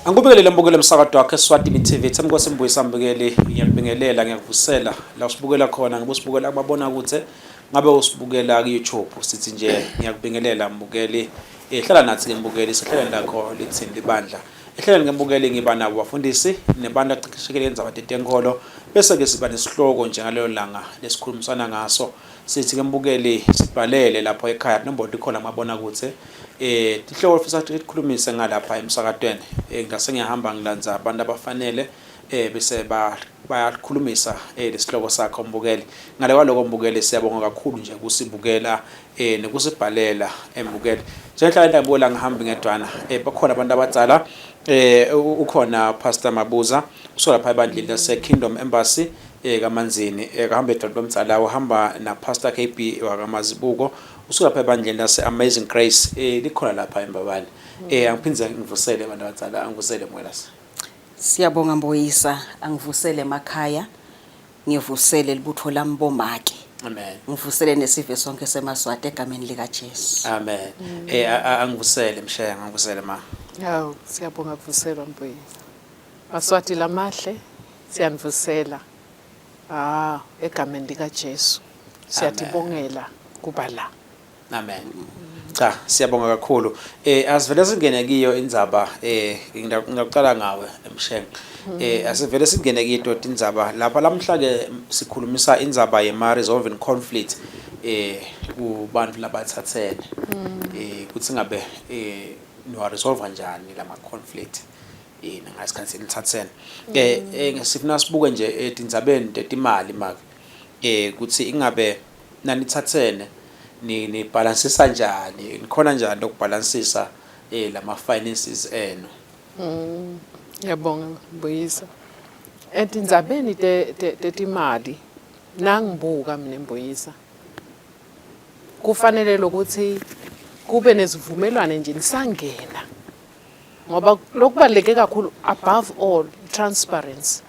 Angikubingelele mbukeli emsakato wakhe Eswatini TV. Themkosi Mbuyisa mbukeli, ngiyakubingelela, ngiyakuvusela la usibukela khona, ngabe usibukela kubabona kude, ngabe usibukela ku YouTube. Sithi nje ngiyakubingelela mbukeli. Eh, hlala nathi ke mbukeli, sehlelweni lakho lithini libandla. Ehlelweni ke mbukeli ngiba nabo bafundisi nebantu aqeqeshekile indzaba tetenkolo bese ke siba nesihloko nje ngalelo langa lesikhulumisana ngaso. Sithi ke mbukeli sibhalele lapho ekhaya nombolo ikhona kumabona kude tihloko ofisa tikhulumise ngalapha emsakatweni. Ngase ngiyahamba ngilandza abantu abafanele bese bayakhulumisa lesihloko sakho mbukeli. Ngale kwaloko mbukeli siyabonga kakhulu nje kusibukela nokusibhalela mbukeli. Njengoba ngihlala ngibukela ngihambi ngedwana bakhona abantu abadala ukhona Pastor Mabuza usuka lapha ebandleni lase Kingdom Embassy kaManzini kahamba edwa lomdzala uhamba na Pastor KB wakaMazibuko usuka lapha ebandleni lase Amazing Grace likhona lapha eMbabane. Angiphinde ngivusele abantu abadala angivusele Mwelase. Siyabonga Mboyisa, angivusele emakhaya, ngivusele libutho lami bomake. Amen. Ngivusele nesive sonke semaSwati egameni lika Jesu. Amen. Angivusele Mshenga, angivusele ma. Hawu, siyabonga kuvuselwa Mboyisa. Maswati lamahle siyanivusela. Ah, egameni lika Jesu. Siyatibongela kuba la. Amen. Cha, siyabonga kakhulu. Asivele singene kiyo indzaba ngingaqala ngawe Mshenga. Asivele singene kiyo indzaba lapha lamhla ke sikhulumisa indzaba yema resolving conflict kubantu labathathene. Kuthi ngabe niwa resolve kanjani lama conflict ngasikhathi nithathene. Sifuna sibuke nje etindzabeni tetimali make kuthi ingabe nanithathene ni nibhalansisa njani nikhona njani lokubhalansisa lama finances enu. Ngiyabonga Mbuyisa. Etindzabeni tetimali nangibuka mina Mbuyisa kufanele lokuthi kube nesivumelwane nje nisangena ngoba lokubaluleke kakhulu above all transparency.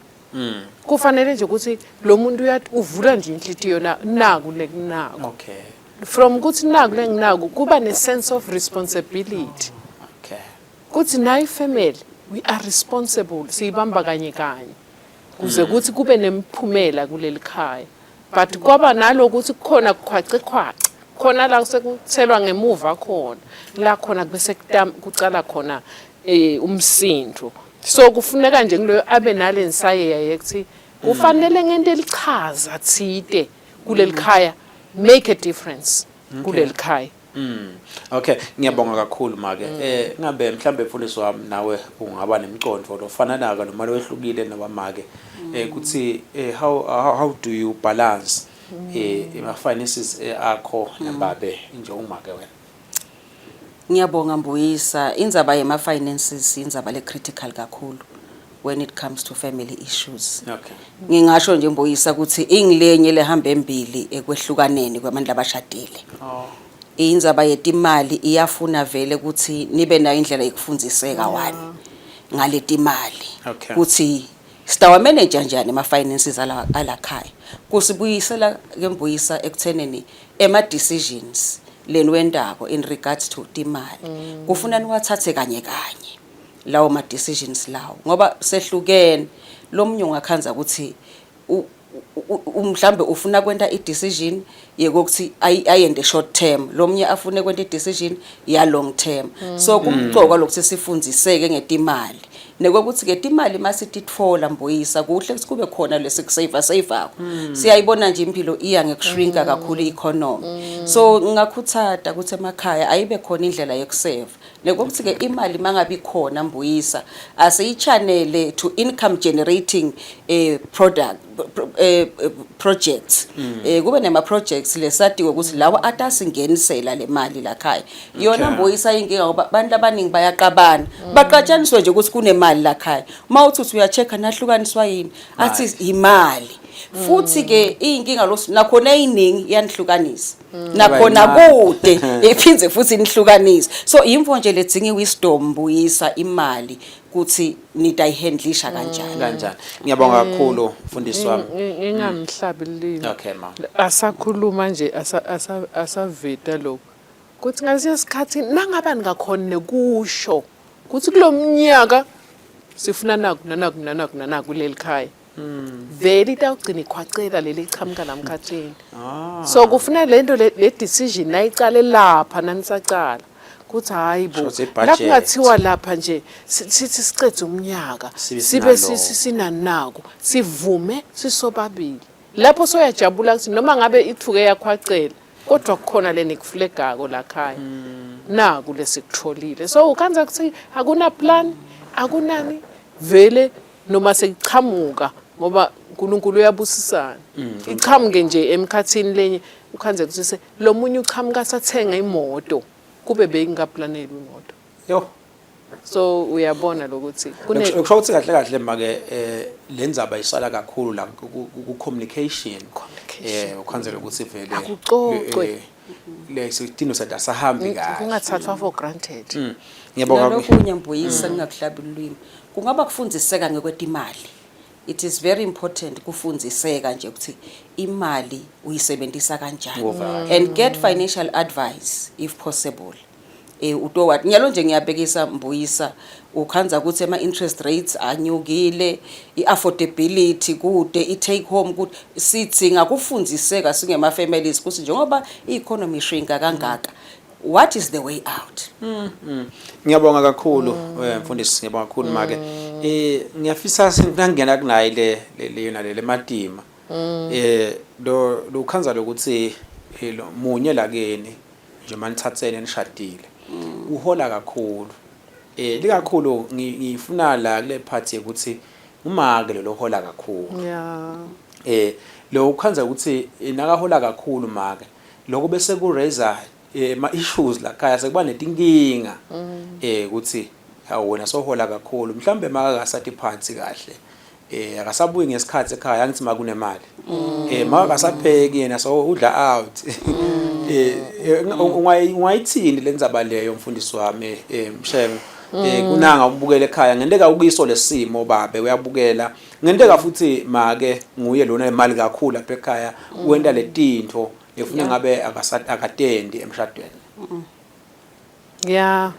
Kufanele nje ukuthi lo muntu uvula nje inhlitiyo naku lekunako. Okay. From ukuthi naku lenginako kuba ne sense of responsibility. Okay. Kuthi nayi family we are responsible siyibamba kanye kanye. Kuze kuthi kube nemiphumela kuleli khaya. But kwaba nalokuthi kukhona kukhwace khwace. Khona la sekuthelwa ngemuva khona. La khona bese kucala khona umsindo. So kufuneka nje kuloyo abe nale nsayeya yekuthi kufanele ngente lichaza thite kuleli khaya, make a difference kuleli khaya. Okay, ngiyabonga kakhulu make. Ngabe mhlambe mfundisi wami nawe ungaba nemcondo lofana naka noma lowehlukile noma make kuthi how do you balance ima finances akho nababe nje umake wena? Ngiyabonga Mbuyisa, indzaba yema finances indzaba le critical kakhulu when it comes to family issues. Okay. Ngingasho nje Mbuyisa ukuthi ingilenye lehamba embili ekwehlukaneni kwabantu abashadile. Oh. Indzaba yetimali iyafuna vele ukuthi nibe nayo indlela yokufundiseka wani ngaletimali. Okay. Kuthi sitawa manage njani ama finances ala alakhaya. Kusibuyisela ke Mbuyisa ekutheneni ema decisions leniwentako in regards to timali. Kufuna niwathathe kanye kanye lawo ma decisions lawo ngoba sehlukene. Lomunye ungakhanza ukuthi mhlambe ufuna kwenta i decision yekokuthi ayende short term, lomunye afune kwenta i decision ya long term. So kumcoka lokuthi sifundziseke ngetimali. Nekokuthi ke timali masititfola Mbuyisa kuhle ukuthi kube khona lesikusave save-ako. Siyayibona nje impilo iya ngekushrinka kakhulu i-economy. So ngingakhuthata ukuthi emakhaya ayibe khona indlela yokusave. Nekokuthi ke imali mangabe ikhona Mbuyisa asiyichanele to income generating product projects. Kube nema projects lesatiwe ukuthi lawa atasingenisela le mali la khaya. Yona Mbuyisa inkinga ngoba abantu abaningi bayaqabana. Baqatshaniswe nje ukuthi kunemali la khaya. Mawuthi uya-check nahlukaniswa yini? Athi imali. Futhi ke inkinga lo nakhona eyiningi iyanihlukanisa. Nakhona kude iphindze futhi inihlukanise. So imfo nje ledzinga wisdom Mbuyisa imali kuthi nitayihandlisha kanjani. Kanjani. Ngiyabonga kakhulu mfundisi wami. Ngingamhlabi limi. Okay ma. Asakhuluma nje asaveta lokho. Kuthi ngalesinye isikhathi nangaba ningakhona nekusho kuthi kulomnyaka Sifuna naku nanaku nanaku nanaku kuleli khaya. Vele itawugcina ikhwacela leli ichamuka la mkhathini. So kufuna lento le decision nayicale lapha nanisacala. Kuthi hayi bo. Shuthi i-budget. La kungathiwa lapha nje sithi sicedze umnyaka Sibe sibe sinaloko. sinanako sivume sisobabili. Lapho soyajabula ukuthi noma ngabe ithuke yakhwacela kodwa kukhona le nikuflegako la khaya. Naku lesikutholile. So ukhanza ukuthi akuna plan, akunani vele noma sekuchamuka ngoba uNkulunkulu uyabusisana. Ichamuke nje emkhathini lenye ukhanze ukuthi lo munye uchamuka sathenga imoto kube beyingaplanelwe imoto. Yo. So uyabona lokuthi kune Kusho ukuthi kahle kahle make le ndzaba isala kakhulu la ku communication. Communication. Ukhanzela ukuthi vele Akucocwe. Le sitino sathi asahambi kahle. Kungathathwa for granted. Ngiyabonga. Nalokunye Mbuyisa ngingakuhlabi ulwimi. Kungaba kufundiseka ngekwetimali. It is very important kufundziseka nje ukuthi imali uyisebenzisa kanjani and get financial advice if possible. Utowathi nyalo nje ngiyabekisa Mbuyisa ukhanza ukuthi ama interest rates anyukile, i-affordability kude, i-take home kude. Sithi ngakufundziseka singema families ukuthi njengoba i-economy ishrinka kangaka, what is the way out? Ngiyabonga kakhulu mfundisi, ngiyabonga kakhulu make. Ngiyafisa singangena kunayi le le yona le lematima. Lo lokhanza lokuthi lo munye la keni nje manithathene nishadile. Uhola kakhulu. Likakhulu ngifuna la kule part ukuthi umake lo lohola kakhulu. Lo ukhanza ukuthi nakahola kakhulu make lokho bese ku raise ma issues la khaya sekuba netinkinga ukuthi hawu wena sohola kakhulu mhlambe makakasathi phansi kahle akasabuyi ngesikhathi ekhaya angithi makunemali makakasapheki yena so udla out. Ungayithini lendzaba leyo mfundisi wami Mshengu? Kunanga ubukela ekhaya ngenteka ukiso lesimo babe uyabukela ngenteka futhi make nguye lona imali kakhulu lapha ekhaya wenta letintfo efuna ngabe akatendi emshadweni. Yeah,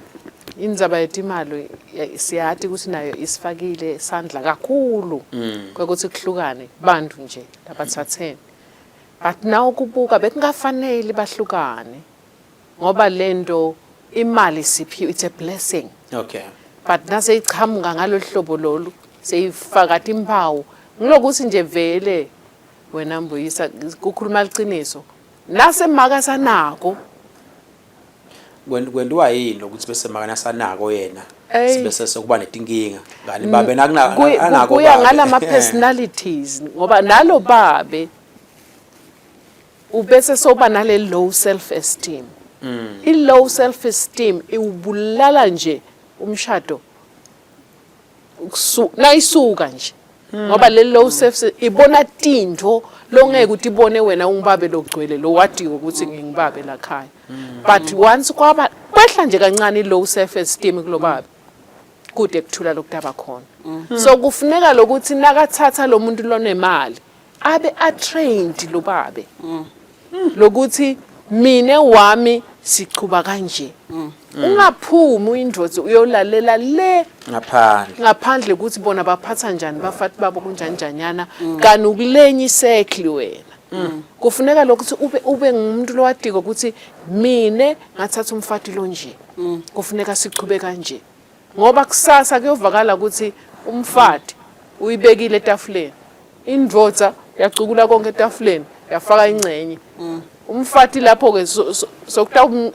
indzaba yetimali siyati ukuthi nayo isifakile sandla kakhulu kwekuthi kuhlukane bantu nje labathathene. But now kubuka bekungafanele bahlukane ngoba lento imali siphiwe, it's a blessing. But naseyichamuka ngalolu hlobo lolu seyifaka timpawu ngilokuthi nje vele wena Mbuyisa kukhuluma liqiniso nasemaka sanako Kwentiwa yini ukuthi bese makana sanako yena sibe sesekuba netinkinga kani babe nakuna anako kuya ngalama personalities ngoba nalo babe ubese soba nale low self esteem. I low self esteem iwubulala nje umshado nayisuka nje ngoba le low self ibona tintfo longeke utibone wena ungibabe logcwele lo wadiwe ukuthi ngingibabe la khaya. But once kwaba kwehla nje kancane i low self esteem kulo babe kude kuthula lokutaba khona. So kufuneka lokuthi nakathatha lo muntu lonemali abe a trained lo babe lokuthi mine wami sichuba kanje. Ungaphumi uyindoda uyolalela le ngaphandle ngaphandle ukuthi bona baphatha njani bafati babo kunjani njanyana kanti ukulenye isekli wena. Kufuneka lokuthi ube ngumuntu lowadiko ukuthi mine ngathatha umfati lo nje, kufuneka sichube kanje ngoba kusasa kuyovakala ukuthi umfati uyibekile etafuleni, indvodza yacukula konke etafuleni yafaka ingcenye umfati lapho ke sokutawuvuka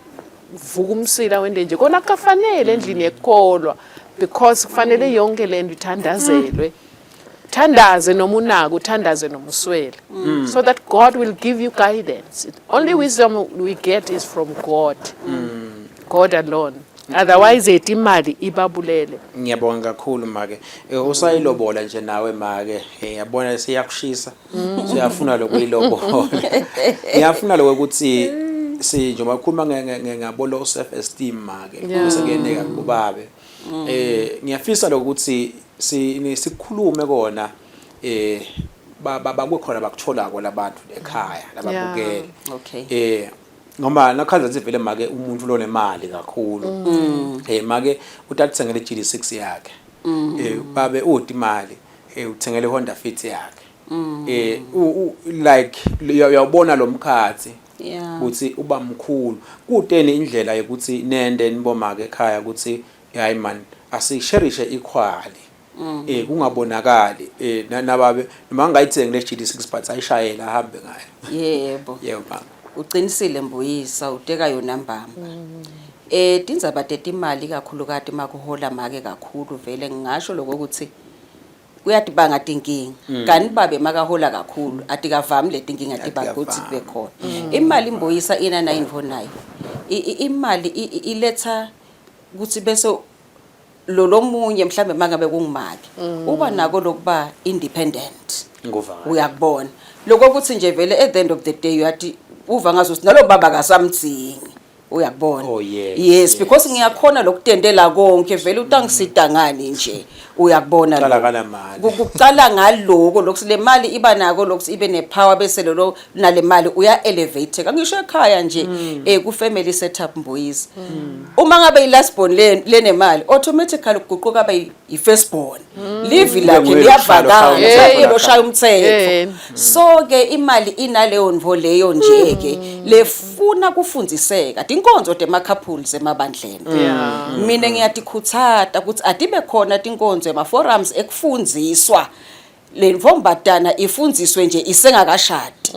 umsila wende nje kona kukafanele endlini yekukholwa because kufanele yonke lento ithandazelwe. Thandaze noma unako, uthandaze noma uswele, so that God will give you guidance. Only wisdom we get is from God, God alone. Otherwise ethi imali ibabulele. Ngiyabonga kakhulu make. Usayilobola nje nawe make, yabona siyakushisa siyafuna lokuyilobola. Ngiyafuna lokho ukuthi si njengoba khuluma ngabo low self esteem make bese kuyeneka kubabe. Ngiyafisa lokuthi sikhulume kona bakukhona bakutholako labantu ekhaya lababukele. Ngoba nakhanza ukuthi vele make umuntu lonemali kakhulu. Make utathengele GD6 yakhe. Babe uthi imali uthengele Honda Fit yakhe. Like uyawubona lo mkhathi ukuthi uba mkhulu. Kuteni indlela yokuthi nende nibomake ekhaya ukuthi hayi man, asisherishe equally, kungabonakali nababe noma ngayithengi le GD6 but ayishayela ahambe ngayo? Yebo. Yebo mama. Uqinisile Mbuyisa, uteka yona mbamba. Tindzaba tetimali, kakhulukati makuhola make kakhulu, vele ngingasho lokho ukuthi kuyatibanga tinkinga. Kanti babe makahola kakhulu, atikavami le tinkinga tiba ukuthi kube khona. Imali, Mbuyisa, ina 949. Imali iletha ukuthi bese lo lomunye mhlambe mangabe kungumake uba nako lokuba independent. Nguva kahle. Uyakubona lokho ukuthi nje vele at the end of the day uyathi uva ngazuthi nalo baba kasamdzingi, uyakubona? Oh, yes, Yes, because ngiyakhona lokutendela konke, vele utangisida ngani nje, uyakubona? Kuqala Lokho. kanamali. Kuqala ngaloko lokhu le mali iba nako lokhu ibe nepower, bese lolo nale mali uya elevate. Ngisho ekhaya nje, ku family setup, Mbuyisa, uma ngabe i last born le lenemali, automatically kuguquka abe i first born, livi lakhe nguye liyavakala. loshaya Nguye loshaya umthetho. So ke imali inaleyo ntfo leyo nje ke lefuna kufundziseka tinkonzo tema-couples emabandleni. Mina ngiyatikhutsata ukuthi atibe khona tinkonzo, ema-forums ekufundziswa le ntfombatana, ifundziswe nje isengakashadi,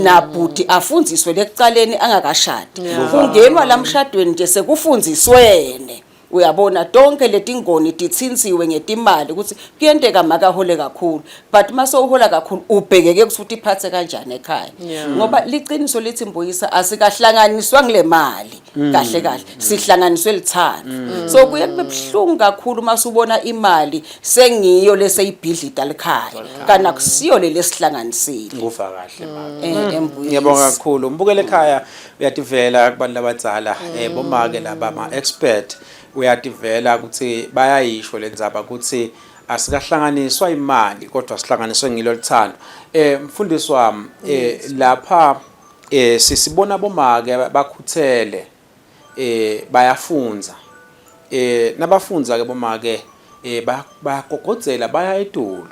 nabhuti afundziswe lekucaleni angakashadi. Kungenwa lamshadweni nje sekufundziswene, uyabona, tonke letingoni titsintsiwe ngetimali, ukuthi kuyenteka makahole kakhulu, but mase uhola kakhulu ubhekeke ukuthi utiphathe kanjani ekhaya. Ngoba liciniso lithi, Mbuyisa, asikahlanganiswa ngile mali kahle kahle, sihlanganiswe lithando. So kuye kube buhlungu kakhulu mase ubona imali sengiyo leseyibhidlida likhaya, kana kusiyo le lesihlanganisile. Nguva kahle mama. Embuyisa. Ngiyabonga kakhulu. Mbukele ekhaya, uyativela kubantu labadzala, bomake laba ama expert, uyativela ukuthi bayayisho lendzaba ukuthi asikahlanganiswa imali kodwa sihlanganiswe ngilo lithando. Mfundisi wami, lapha sisibona bomake bakhuthele, bayafunza. Nabafunza ke bomake, bayagogodzela, baya etulu.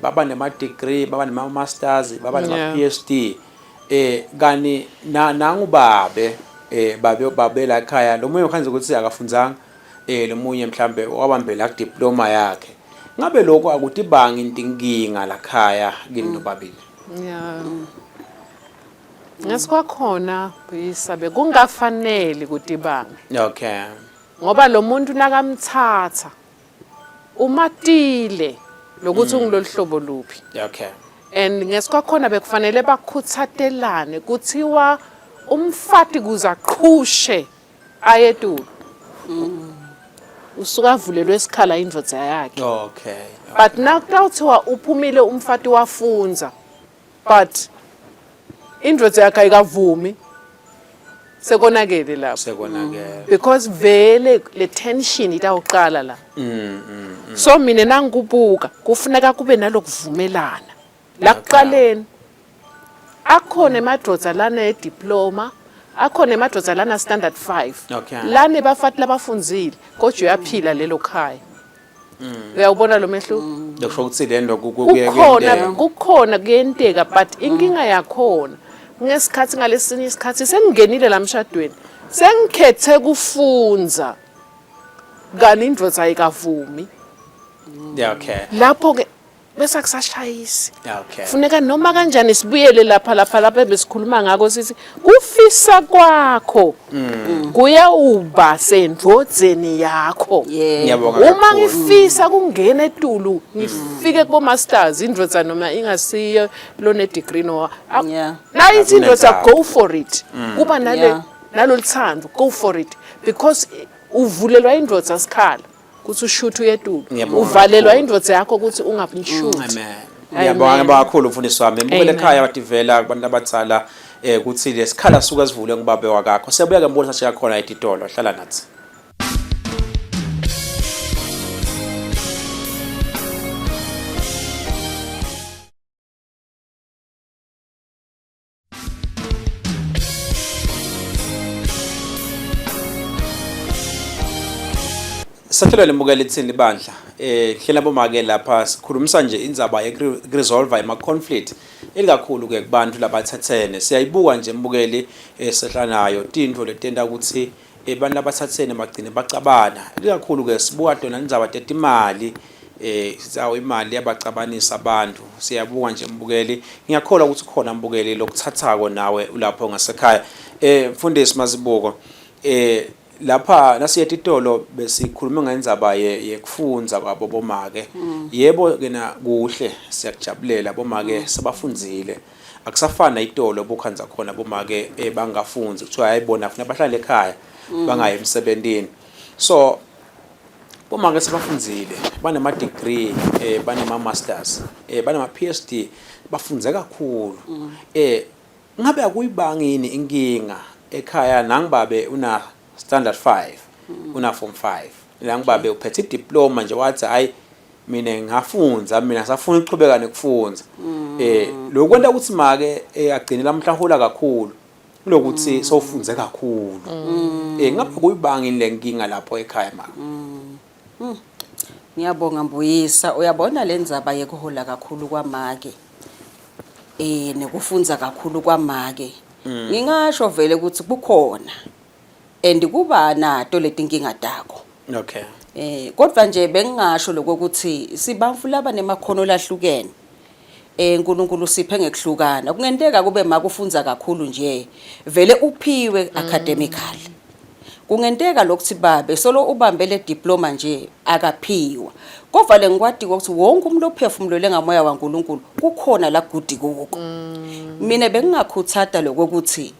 Baba nema degree, baba nema masters, baba nema PhD. Kani nangubabe babe la ekhaya lo munye ukhanze ukuthi akafundzanga, lo munye mhlambe wabambela ku diploma yakhe. Ngabe lokho akutibangi inkinga la khaya kini nobabili? Yeah. Ngesikwakhona, Buyisa, bekungafanele kutibanga. Ngoba lo muntu nakamthatha umatile lokuthi ungilolu hlobo luphi. And ngesikwakhona bekufanele bakhuthatelane, kuthiwa umfati kuze aqhushe ayetulu usuka avulelwe isikhala indvodza yakhe. But nakutawuthiwa uphumile umfati wafunza, but indvodza yakhe ayikavumi, sekonakele lapho. Sekonakele. Because vele le tension itawuqala la. So mina nangikubuka, kufuneka kube nalokuvumelana la kuqaleni. Akhona emadvodza lana diploma, akhona emadvodza lana standard 5, lane bafati labafundzile, kodwa uyaphila lelo khaya. Uyawubona lo mehluko? Lokusho ukuthi le nto Kukhona. Kuyenteka. Kukhona, kuyenteka, but inkinga yakhona ngesikhathi, ngalesinye isikhathi sengingenile la mshadweni, sengikhethe kufunza, kani indvodza ayikavumi. Lapho ke bese akusashayisi. Funeka noma kanjani sibuyele lapha ebesikhuluma ngako, sithi kufisa kwakho kuyawuba sendvodzeni yakho. Ngiyabonga Uma kakhulu. ngifisa kungena etulu, ngifike kubo masters, indvodza noma ingasiyo lone degree no nayithi indvodza Akunendzaba. go for it, kuba nale naloluthando, go for it, because uvulelwa indvodza sikhala ukuthi ushuthe uyetulu. Ngiyabonga Uvalelwa kakhulu. indvodza yakho ukuthi ungabishuthi. Amen. Ngiyabonga, ngiyabonga kakhulu mfundisi wami. Mbukele Amen. ekhaya, wativela kubantu abadzala ukuthi lesikhala suka sivule ngubabe wakakho. Siyabuya ke mbona sashiya khona etitolo. Hlala nathi. Sahlelo lemukela ithini libandla. Eh hlela bomake lapha sikhulumisa nje indzaba yekuresolve ema conflict elikakhulu ke kubantu labathathene. Siyayibuka nje mbukeli esehla nayo tintfo letenta ukuthi abantu labathathene bagcine bacabana. Elikakhulu ke sibuka tona indzaba tetimali eh sithi awu imali yabacabanisa abantu. Siyabuka nje mbukeli. Ngiyakholwa ukuthi khona mbukeli lokuthathako nawe ulapho ngasekhaya. Eh mfundisi Mazibuko eh Lapha nasiye etitolo besikhulume ngendzaba yekufundza kwabo bomake. Yebo kena kuhle siyakujabulela bomake sebafundzile. Akusafani nayitolo bokhandza khona bomake bangafundzi kuthiwa hayi bona funa bahlale ekhaya bangayi emsebentini. So bomake sebafundzile banema degree banema masters banema PhD bafundze kakhulu. Ngabe akuyibangi yini inkinga ekhaya nangibabe una standard 5 una form 5 nangibabe uphethe idiploma nje wathi hayi mina ngafundza mina safuna ukuchubeka nekufundza eh lokwenta ukuthi make agcine lamhla hola kakhulu kulokuthi sowufunze kakhulu eh ngabe kuyibangi yini lenkinga lapho ekhaya ma Ngiyabonga Mbuyisa, uyabona le ndzaba yekuhola kakhulu kwamake eh nekufundza kakhulu kwamake. Ngingasho vele ukuthi kukhona and kuba nato letinkinga takho. Okay. Eh kodwa nje bengingasho lokuthi sibantfu laba nemakhono lahlukene. Eh uNkulunkulu siphe ngekuhlukana. Kungenteka kube makufundza kakhulu nje vele uphiwe academically. Kungenteka lokuthi babe solo ubambe le diploma nje akaphiwa. Kodwa le ngikwati ukuthi wonke umuntu ophefumulelwe ngamoya waNkulunkulu kukhona la good kuko. Mina bengingakhuthata lokuthi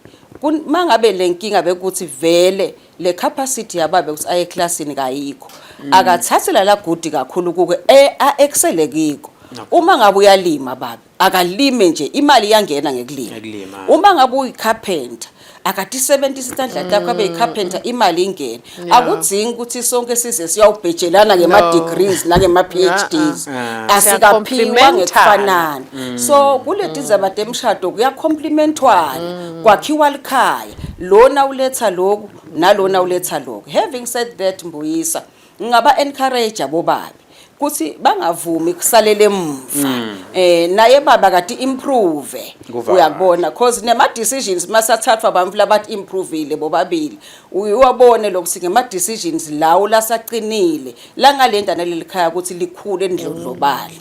mangabe lenkinga bekuthi vele le capacity yababe ukuthi aye eclassini kayikho akathathe la good kakhulu kuke a excel kiko uma ngabe uyalima babe akalime nje imali iyangena ngekulima Ngekulima. uma ngabe uyicarpenter akatisebenzise isandla takho abe yicarpenter imali ingene akudzingi ukuthi sonke size siyawubhejelana ngema No. degrees nangema PhDs Ah. asikaphiwa Siyacomplementana. ngekufanana so kuleti ndzaba temshado kuyacomplementwana kwakhiwa likhaya lona uletha lokhu nalona uletha lokhu having said that mbuyisa ngingaba encourage bobabe kuthi bangavumi kusalele emva eh naye baba kati improve Kuva uyakubona cause nema decisions masathathwa abantu labathi improvile bobabili uyawabone lokuthi ngema decisions lawo lasaqinile langalenda naleli khaya ukuthi likhule endlondlobale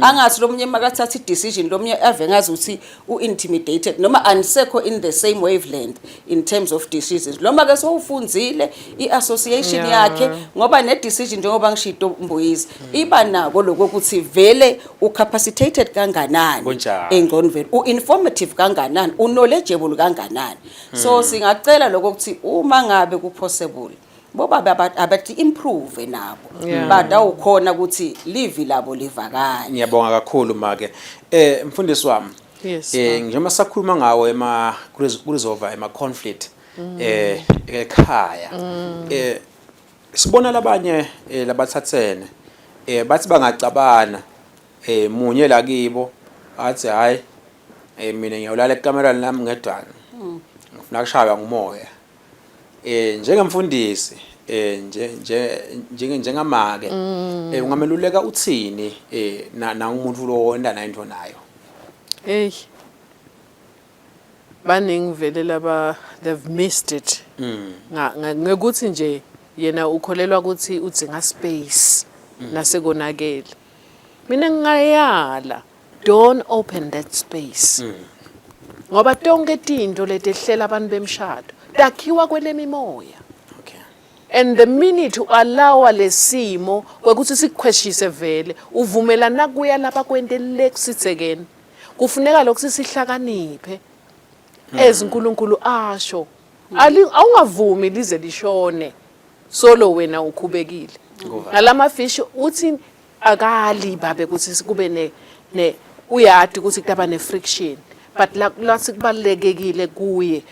angathi lomunye makathatha i-decision lomunye ave ngazi ukuthi u-intimidated noma anisekho in the same wavelength in terms of decisions noma ke sowufunzile i-association yakhe ngoba ne-decision njengoba ngishito Mbuyisi iba nako lokho ukuthi vele ucapacitated kanganani Kunjalo. engqondweni u-informative kanganani u-knowledgeable kanganani so singacela lokho ukuthi uma ngabe ku-possible bobaba abathi improve nabo badawukhona ukuthi livi labo livakale Ngiyabonga kakhulu make. Mfundisi wami. Yes, Njengoba sakhuluma ngawo ema kuresolve ema conflict ekhaya. Sibona labanye labathathene bathi bangacabana munye la kibo athi hayi mina ngiyolala ekamereni lami ngedwana. Ngifuna kushaywa ngumoya. Njengemfundisi nje nje njenge njengamake ungameluleka uthini na na umuntu lo wenda nayo into nayo. Hey. Baningi vele laba they've missed it. Ngekuthi nje yena ukholelwa ukuthi udzinga space nasekonakele. Mina ngingayala don't open that space. Ngoba tonke tinto letehlela abantu bemshado takhiwa kwelemimoya. Okay. And the minute uallowa lesimo kwekuthi sikukhweshise vele uvumelana kuya lapha kwente le kusitsekeni. Kufuneka lokhu sihlakaniphe as uNkulunkulu asho. Ali awungavumi lize lishone solo wena ukhubekile. Kuva. Nalama fish uthi akali babe ukuthi kube ne ne uyadi ukuthi kutaba ne friction but la lathi kubalekekile kuye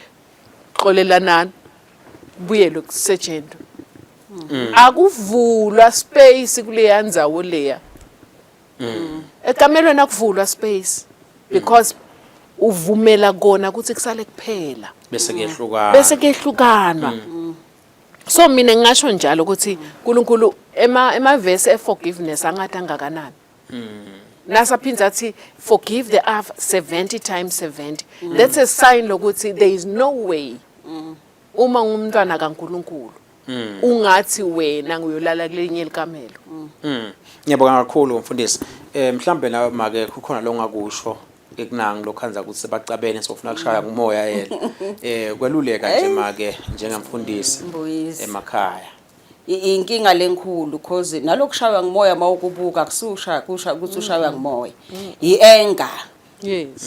xolelanani buyelwe kusetshenzwa akuvulwa space kuleya ndzawo leya ekamelweni akuvulwa space because uvumela kona ukuthi kusale kuphela Bese kuyehlukana. bese kuyehlukanwa. So mina ngingasho njalo ukuthi uNkulunkulu ema emavesi e-forgiveness angathi angakanani. Nasaphinda athi forgive the other 70 times 70. That's a sign lokuthi there is no way uma ngumntwana kaNkulunkulu ungathi wena ngiyolala kulenye likamelo. Ngiyabonga kakhulu mfundisi. Mhlambe nawe make kukhona lo ngakusho ekunangi lokhanza ukuthi sebacabene sofuna kushaya ngumoya yena. Kweluleka nje make njengamfundisi Mbuyisi. emakhaya. Inkinga lenkhulu cause nalokushaywa ngumoya mawukubuka kususha kusha ukuthi ushaywa ngumoya, i-anger.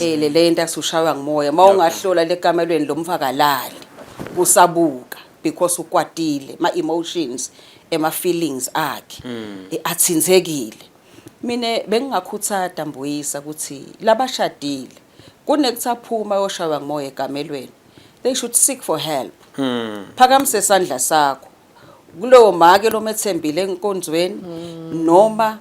Le lento asushaywa ngumoya mawungahlola lekamelweni lo mfakalali kusabuka because ukwatile, ma emotions, ema feelings akhe athintekile. Mina bengingakhuthata Mbuyisa ukuthi labashadile kunekuthi aphuma ayoshaywa ngumoya ekamelweni, they should seek for help. Phakamise isandla sakho kulowo make lomethembile enkonzweni noma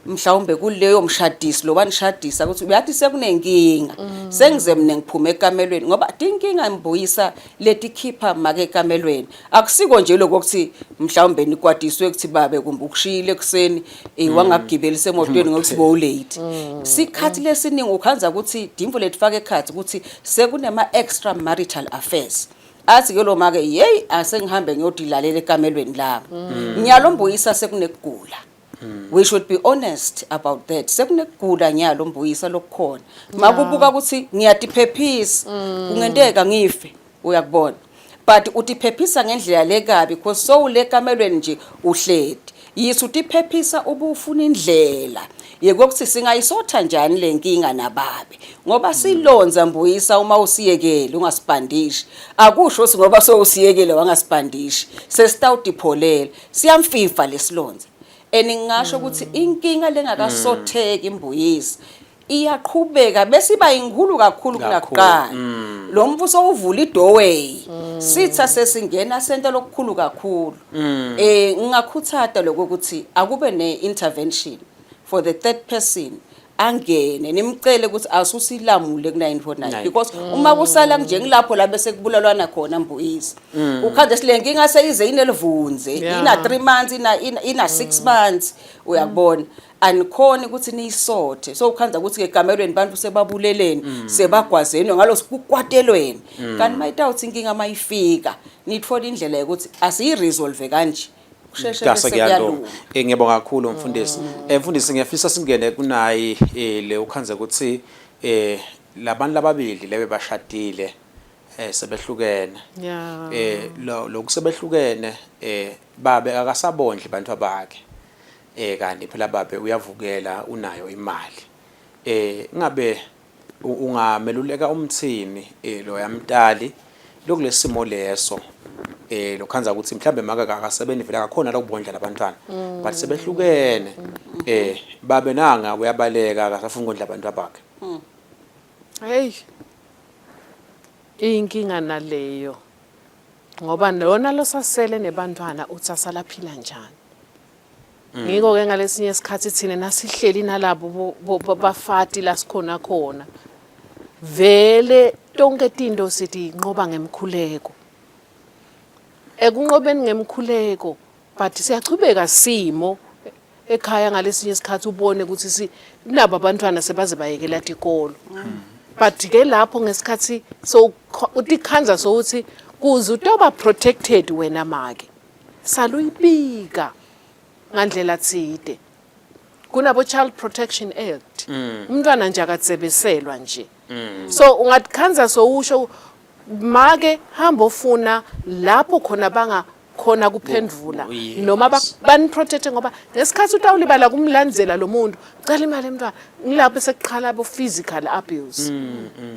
mhlawumbe kuleyo mshadisi lo banishadisa ukuthi uyathi sekunenkinga, sengize mina ngiphume ekamelweni, ngoba tinkinga Mbuyisa letikhipha make ekamelweni akusiko nje lokho ukuthi mhlawumbe nikwadiswe ukuthi babe kumbe ukushiyile ekuseni wangakugibelisa emotweni ngokuthi bowu-late. Sikhathi lesiningi ukhanza ukuthi dimfo letifaka ekhathi ukuthi sekunema extra marital affairs, athi ke lo make, "Yeyi, asengihambe ngiyodilalela ekamelweni lami." Nyalo Mbuyisa sekunekugula. We should be honest about that. Sekunekugula nyalo Mbuyisa lokukhona makubuka ukuthi ngiyatiphephisa, kungenteka ngife, uyakubona, but utiphephisa ngendlela lekabi because sowule ekamelweni nje uhledi yithi utiphephisa ubufuna indlela yekuthi singayisotha njani le nkinga nababe, ngoba silonza Mbuyisa uma usiyekele ungasibhandishi, akusho ukuthi ngoba sowusiyekele wangasibhandishi sesitawutipholela. Siyamfifa lesilonza and ngingasho ukuthi inkinga lengakasotheki Mbuyisa iyaqhubeka bese iba inkulu kakhulu Kakhulu. Kunakuqala lo mbuso uvula i-doorway, sitha sesingena sento lokukhulu kakhulu. Ngingakhuthata lokho ukuthi akube ne-intervention for the third person angene, nimcele ukuthi asusilamule ku-949 Nine. because uma kusala nje ngilapho la bese kubulalwana khona Mbuyisa, ukhande sile nkinga seyize inelivunze ina 3 months, ina 6 months, uyakubona, anikhoni ukuthi niyisothe. So ukhanza ukuthi ke ekamelweni bantu sebabuleleni, sebagwazeni ngalo kukwatelweni, kanti mayitawuthi inkinga mayifika nithola indlela yokuthi asiyiresolve kanje kusheshe Kase bese kuyalunga. kuyalunga. Ngiyabonga kakhulu mfundisi. Mfundisi, ngiyafisa singene kunayi le ukhanze ukuthi labantu lababili lebe bashadile sebehlukene. Lo lokusebehlukene babe akasabondli abantu abakhe. Kanti phela babe uyavukela, unayo imali. Ngabe ungameluleka umthini lo yamtali lokulesimo leso, lokhanza ukuthi mhlambe make akasebenzi vele, akakhona lokubondla labantwana, but sebehlukene, babe nanga uyabaleka, akasafuni ukondla abantu abakhe? Hey. Inkinga naleyo. Ngoba lona losasele nebantwana uthi asalaphila njani? Ngiko ke ngalesinye isikhathi thina nasihleli nalabo bafati la sikhona khona. Vele tonke tinto sithi inqoba ngemkhuleko. Ekunqobeni ngemkhuleko, but siyachubeka simo ekhaya ngalesinye isikhathi ubone ukuthi si nabo abantwana sebaze bayekela tikolo, but ke lapho ngesikhathi so utikhanza sokuthi kuze utoba protected wena make saluyibika ngandlela tsite kunabo Child Protection Act, umntwana nje akatsebeselwa nje. So ungatikhanza sowusho make hamba ofuna lapho khona banga khona kuphendvula noma baniprotecte, ngoba ngesikhathi utawulibala kumlandzela lo muntu cela imali emntwana, ngilapho sekuqhala bo physical abuse.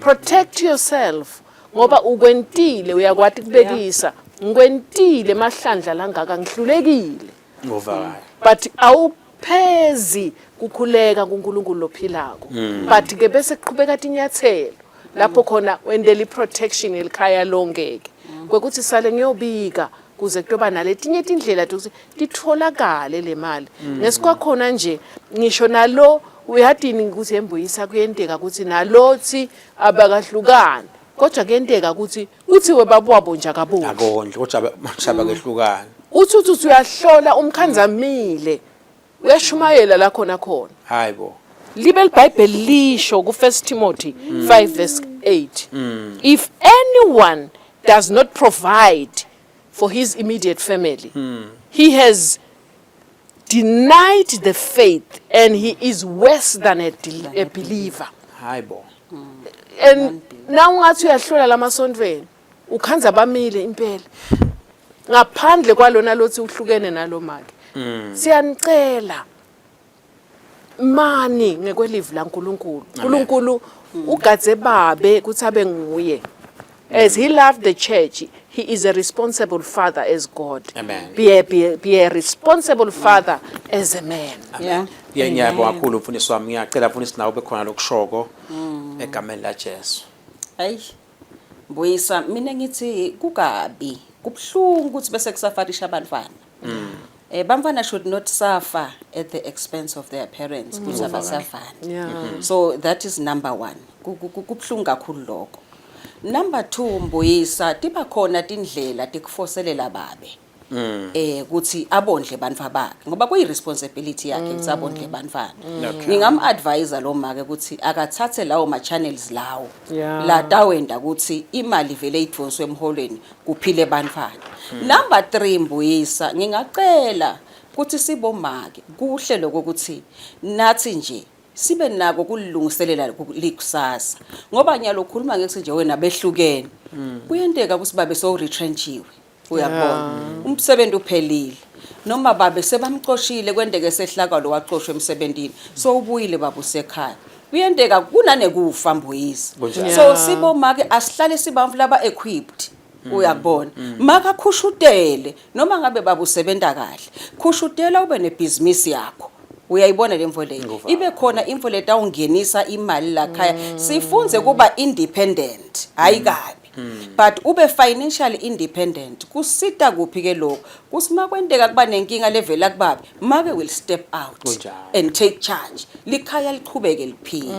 Protect yourself ngoba ukwentile, uyakwati kubekisa, ngikwentile emahlandla langaka, ngihlulekile. Ngovakala. But awuphezi kukhuleka kuNkulunkulu lophilako, but ke bese kuqhubeka tinyathelo lapho khona wendela i-protection elikhaya lonke ke kwekuthi sale ngiyobika kuze kutoba naletinye tindlela tokuthi titholakale le mali ngesikwakhona nje. Ngisho nalo uyadini ukuthi embuyisa kuyenteka ukuthi nalothi abakahlukani, kodwa kuyenteka ukuthi Uthi webabwabo nje akabondli. Akondli kodwa mashaba kehlukana. Uthi uthi uyahlola umkhanzamile. Uyashumayela la khona khona. Hayi bo. Libe liBhayibheli lisho ku 1 Timothy 5 verse 8. If anyone does not provide for his immediate family, he has denied the faith and he is worse than a believer. Hayi bo. And na ungathi uyahlola lamasontweni ukhanza bamile impela. Ngaphandle kwalona lothi uhlukene nalomake. Siyanicela mani ngekwelivi laNkulunkulu. uNkulunkulu ugadze babe kuthi abe nguye. As he loved the church, he is a responsible father as God. Amen. Be a responsible father as a man. Yeah. Yeah, ngiyabonga kakhulu mfundisi wami. Ngiyacela mfundisi nawe ube khona lokushoko egameni la Jesu. Hayi. Mbuyisa, mina ngithi kukabi. Kubhlungu ukuthi bese kusafarisha abantwana. Bantwana should not suffer at the expense of their parents ukuthi abasafani. So that is number 1. Kubhlungu kakhulu lokho. Number 2, Mbuyisa, tiba khona tindlela tikufoselela babe ukuthi abondle bantwana bakhe ngoba kuyi responsibility yakhe ukuthi abondle bantwana. Ngingam advise lo make ukuthi akathathe lawo ma channels lawo la tawenda ukuthi imali vele idonswe emholweni kuphile bantwana. Number 3, Mbuyisa, ngingacela ukuthi sibomake kuhle lokho ukuthi nathi nje sibe nako kulungiselela likusasa, ngoba nyalo ukhuluma ngekuthi nje wena behlukene, kuyenteka ukuthi babe so retrenchiwe, uyabona, umsebenzi uphelile, noma babe sebamcoshile, kwenteke sehlakalo wacoshwa emsebentini, so ubuyile baba usekhaya, kuyenteka kunanekufa, Mbuyisa. Kunjalo. So sibomake asihlale sibamfu laba equipped, uyakubona, makakhushutele noma ngabe baba usebenta kahle, khushutela ube nebhizinisi yakho, uyayibona le mvo leyo? Ngikuva. Ibe khona info letawungenisa imali lakhaya, sifunze kuba independent, hayi kabi, but ube financially independent. Kusita kuphi ke lokho? Kusima kwenteka kuba nenkinga levela kubabe, make will step out Kunjalo. and take charge, likhaya liqhubeke liphile.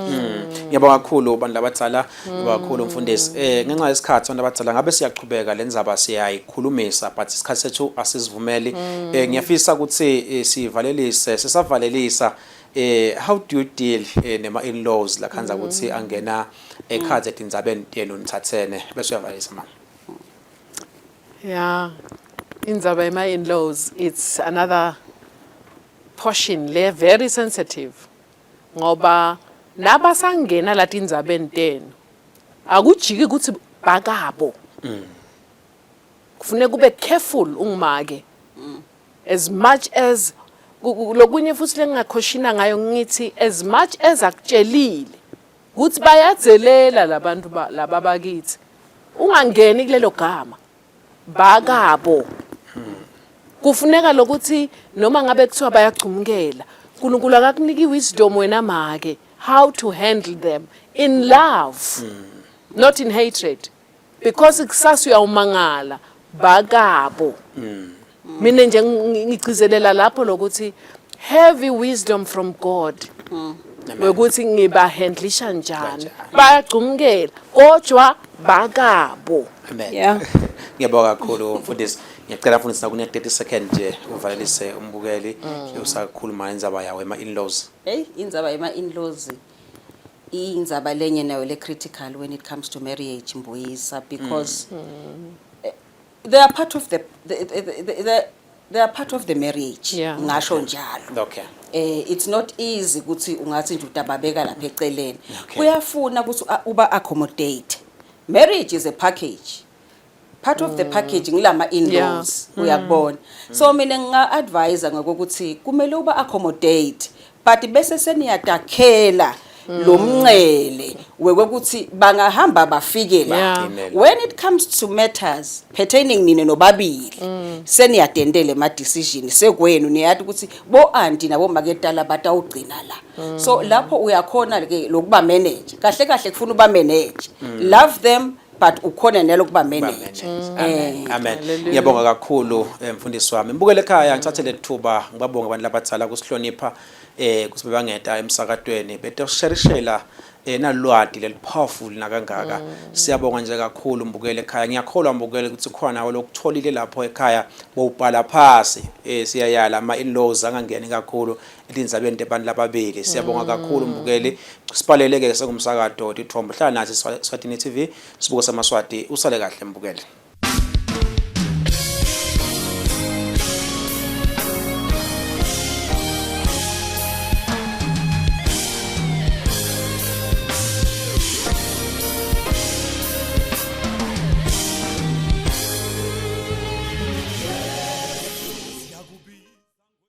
Ngiyabonga kakhulu bantu labadzala, ngiyabonga kakhulu mfundisi. Ngenxa yesikhathi, abantu abadzala, ngabe siyaqhubeka le ndzaba siyayikhulumisa, but isikhathi sethu asisivumeli. Ngiyafisa ukuthi sivalelise, sisavalelisa, how do you deal nema in-laws lakhanza ukuthi angena ekhathi etindzabeni tenu nithathene, bese uyavalelisa mama. Yeah. Indzaba yema in-laws, it's another portion le very sensitive. Ngoba nabasangena lathi indzabeni tenu akujiki ukuthi bakabo. Kufuneka ube careful ungumake. As much as lokunye futhi lengingakhoshina ngayo, ngithi as much as akutshelile ukuthi bayadzelela labantu laba bakithi, ungangeni kulelo gama bakabo. Kufuneka lokuthi noma ngabe kuthiwa bayagcumukela, uNkulunkulu akakuniki wisdom wena make how to handle them in love, not in hatred, because kusasa uyawumangala bakabo. Mina nje ngigcizelela lapho lokuthi have wisdom from God wekuthi ngibahandlisha njani. Kanjani. Bayagcumukela kodwa bakabo. Amen. Ngiyabonga kakhulu mfundisi. Ngiyacela mfundisi nakune 30 second nje uvalelise umbukeli usakhuluma indzaba yawo ema in-laws. Hey, indzaba yema in-laws indzaba lenye nayo le critical when it comes to marriage, Mbuyisa, because they are part of the they are part of the marriage. Ngasho njalo. It's not easy ukuthi ungathi nje utababeka lapha eceleni. Kuyafuna ukuthi uba accommodate. Marriage is a package. Part of the package ngilama in-laws, uyakubona. So mina nginga advise ngokuthi kumele uba accommodate, but bese seniyadakhela lo mncele wekuthi bangahamba bafike la. Amen. When it comes to matters pertaining nine nobabili, seniyadendele ema decision sekwenu, niyathi ukuthi bo auntie nabo maketala batawugcina la. So lapho uyakhona ke lokuba manage kahle kahle, kufuna uba manage, love them, but ukhona nelokuba manage. Amen. Amen. Ngiyabonga kakhulu mfundisi wami. Mbukele ekhaya, ngithathe lethuba ngibabonge abantu labadzala kusihlonipha kuthi bebangeta emsakatweni betosherishela. eh nalwati leli powerful nakangaka. Siyabonga nje kakhulu mbukele ekhaya. Ngiyakholwa mbukele ukuthi khona nawe lokutholile lapho ekhaya bowubhala phasi. Eh siyayala ama in-laws angangeni kakhulu etindzabeni tebantu lababili. Siyabonga kakhulu mbukeli. Sibhalele ke sengumsakato Tithombe. Hlala nathi Swatini TV sibuko samaswati usale kahle mbukeli.